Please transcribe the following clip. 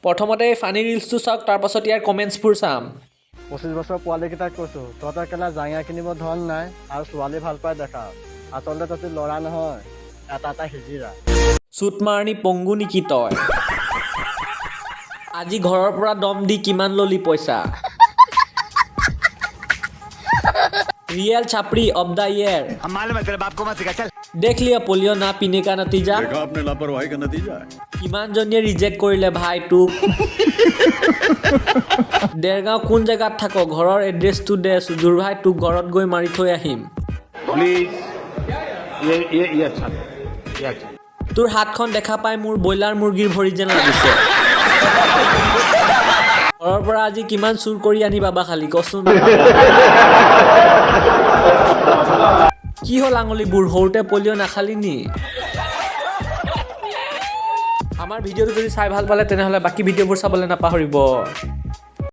প্ৰথমতে এই ফানী ৰিলচটো চাওক, তাৰপাছত ইয়াৰ কমেণ্টছবোৰ চাম। 25 বছৰ পোৱালীকেইটাক কৈছো, তহঁতৰ কেলা জাঙিয়া কিনিব ধন নাই আৰু ছোৱালী ভাল পাই দেখা। আচলতে তহঁতি ল'ৰা নহয়, এটা এটা হিজিৰা। চুট মাৰণি পংগু নেকি তই? আজি ঘৰৰ পৰা দম দি কিমান ল'লি পইচা? ৰিয়েল চাপৰি অফ the year. मालूम है तेरे बाप को मत सिखा, चल। देख लिया पोलियो ना पीने का नतीजा। देखा आपने लापरवाही का नतीजा है। কিমানজনীয়ে ৰিজেক্ট কৰিলে ভাই তোক? দেৰগাঁও কোন জেগাত থাক? ঘৰৰ এড্ৰেছটো দে সুজুৰ ভাই, তোক ঘৰত গৈ মাৰি থৈ আহিম। प्लीज, ये ये ये अच्छा था, ये अच्छा। তোৰ হাতখন দেখা পাই মোৰ ব্ৰইলাৰ মুৰ্গীৰ ভৰি যেন লাগিছে। ঘৰৰ পৰা আজি কিমান চুৰ কৰি আনি বাবা খালি কচোন? কি হ'ল আঙুলিবোৰ, সৰুতে পলিঅ' নাখালি নি? আমাৰ ভিডিঅ'টো যদি চাই ভাল পালে, তেনেহ'লে বাকী ভিডিঅ'বোৰ চাবলৈ নাপাহৰিব।